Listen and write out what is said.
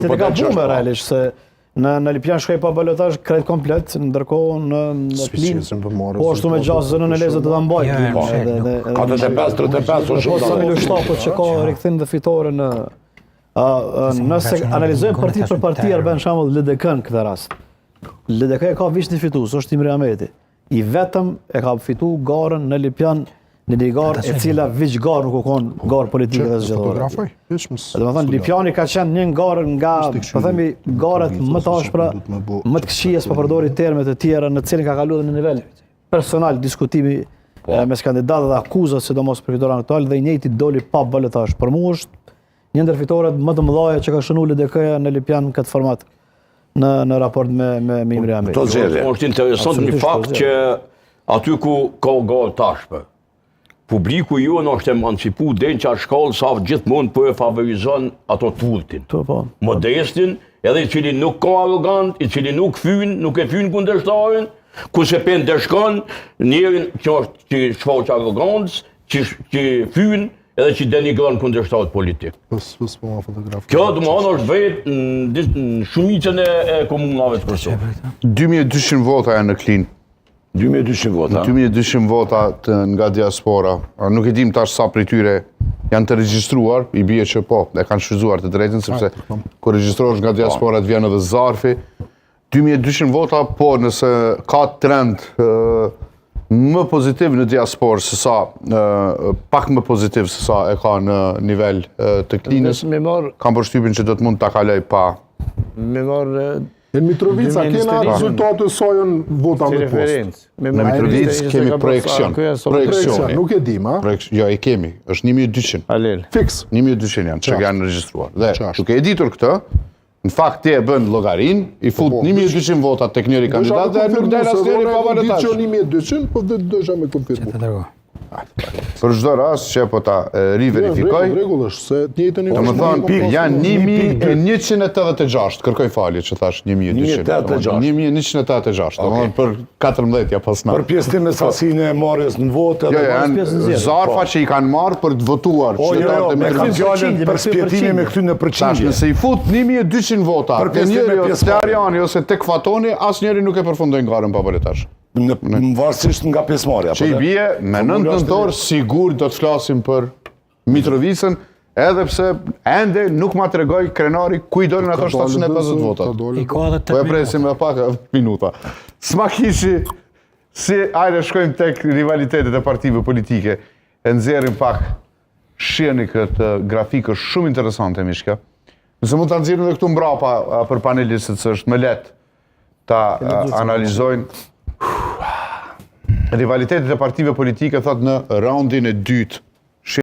Të Po ka që bume realisht se në në Lipjan shkoi pa balotazh krejt komplet, ndërkohë në në Klin Spiqesin për marrë po ashtu me gjasë zënën e lezë do ta mbaj. Jo, Klinën, po. edhe- edhe- edhe- 45 35 është Po shumë sa dallim. Milushtapo që ka rikthim dhe fitore në a, a, nëse analizojmë parti për parti Arben shembull LDK në këtë rast. LDK e ka vish një fitues, është Imri Ahmeti. I vetëm e ka fitu garën në Lipjan në një garë e cila viç garë nuk u kon garë politike dhe zgjedhore. Fotografoj, hiç mos. Dhe më thënë, Lipjani ka qenë një garë nga, po themi, garat më të ashpra, më të këqija, s'po përdori terme të tjera, në cilin ka kaluar dhe në nivel personal diskutimi e, mes kandidatëve dhe akuzat, sidomos për fitoren aktual, dhe i njëjti doli pa balotazh. Për mua është një ndër fitoret më të mëdha që ka shënuar LDK-ja në Lipjan në këtë format në në raport me me me Imri Ahmetin. Këto zgjedhje. Është interesant një Absolutisht, fakt po, që aty ku ka garë tashmë, publiku jonë është emancipu deri në qatë shkallë sa gjithmonë po e favorizon ato turtin. Po, po. Modestin, edhe i cili nuk ka arrogant, i cili nuk fyn, nuk e fyn kundërshtarin, kurse pe ndëshkon njerin që është që shfaq arrogancë, që që fyn edhe që denigron kundërshtarët politik. Pos pos po ma fotografoj. Kjo domethonë është vetë në dis- në shumicën e, e komunave të Kosovës. 2200 vota janë në Klin. 2200 vota. 2200 vota të, nga diaspora. A, Nuk e dim tash sa prej tyre janë të regjistruar, i bie që po, e kanë shfrytzuar të drejtën sepse kur regjistrohesh nga diaspora të vjen edhe zarfi. 2200 vota, po nëse ka trend ë, më pozitiv në diasporë se sa ë, pak më pozitiv se sa e ka në nivel ë, të Klinës, Me marr kam përshtypjen që do të mund ta kaloj pa me marr e, Në Mitrovica kena 2021. rezultate sa janë vota si me post. referencë. Me Në marr Mitrovicë kemi projeksion. Projeksion, nuk e dim, a? Projek, jo, e kemi, është 1200. Alel. Fiks. 1200 janë që janë regjistruar. Dhe Qartë. duke e ditur këtë, në fakt ti e bën llogarin, i fut Po, po. 1200 vota tek njëri kandidat dhe nuk del asnjëri pa Ditë balotazh. që 1200, po dhe dojsha me konfirmu. Të dërgo. Për çdo rast që po ta e, riverifikoj, Në rregull është, se të njëjtën Do më thonë, janë 1186, kërkoj falje që thash 1200. 1086. 1186, do më thonë për 14 ja pas na. Për pjesëtim me sasinë e marrjes në votë Jo, edhe jo, janë pjesën zgjedhje. zarfa që i kanë marrë për të votuar Po, jo, jo, qytetarët e me kam Mitrovicës. fjalën Përqindje, për me kthy spjetimi me këty në Tash, përqindje. nëse i fut 1200 vota, Për te pjesëtim njëri me ose te pjesëmarrje. Ariani ose tek Fatoni, asnjëri nuk e përfundojnë garën pa balotazh. Në në varësisht nga pjesëmarrja. Që i po, bie, me 9 Formula është nëntor, sigur do të flasim për Mitrovicën, edhe pse ende nuk ma tregoj krenari ku i dolën ato 750 votat. I ka edhe Po e 8 presim minuta. me pak eh, minuta. S'ma kishi, si, ajde shkojmë tek rivalitetet e partive politike, e nxjerrim pak, shiheni këtë grafikë është shumë interesante, miqka. Nëse mund ta nxjerrim edhe këtu mbrapa a, për panelistët, se është më lehtë ta a, analizojnë. Rivalitetet e partive politike, thot në raundin e dytë.